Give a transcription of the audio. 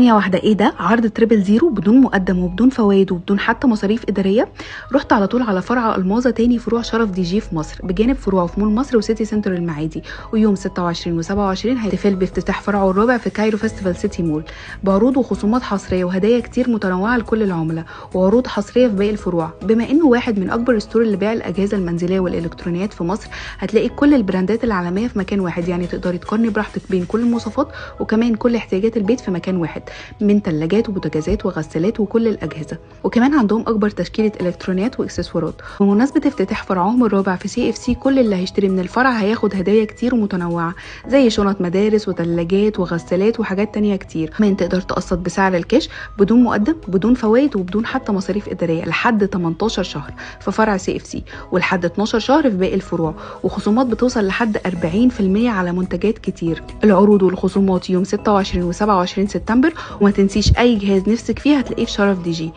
ثانية واحدة، ايه ده؟ عرض triple zero بدون مقدم وبدون فوائد وبدون حتى مصاريف إدارية. رحت على طول على فرع الماظة، تاني فروع شرف دي جي في مصر، بجانب فروعه في مول مصر وسيتي سنتر المعادي. ويوم 26 و27 هيحتفل بافتتاح فرعه الرابع في كايرو فيستيفال سيتي مول، بعروض وخصومات حصرية وهدايا كتير متنوعة لكل العملاء، وعروض حصرية في باقي الفروع. بما انه واحد من اكبر store لبيع الأجهزة المنزلية والإلكترونيات في مصر، هتلاقي كل البراندات العالمية في مكان واحد، يعني تقدري تقارني براحتك بين كل المواصفات وكمان كل احتياجات البيت في مكان واحد، من ثلاجات وبوتاجازات وغسالات وكل الأجهزة. وكمان عندهم أكبر تشكيلة إلكترونيات وإكسسوارات. بمناسبة افتتاح فرعهم الرابع في CFC، كل اللي هيشتري من الفرع هياخد هدايا كتير ومتنوعة، زي شنط مدارس وثلاجات وغسالات وحاجات تانية كتير. كمان تقدر تقسط بسعر الكاش بدون مقدم، بدون فوائد، وبدون حتى مصاريف إدارية لحد 18 شهر في فرع CFC، ولحد 12 شهر في باقي الفروع، وخصومات بتوصل لحد 40% على منتجات كتير. العروض والخصومات يوم 26 و27 سبتمبر، وما تنسيش اي جهاز نفسك فيه هتلاقيه في شرف دي جي.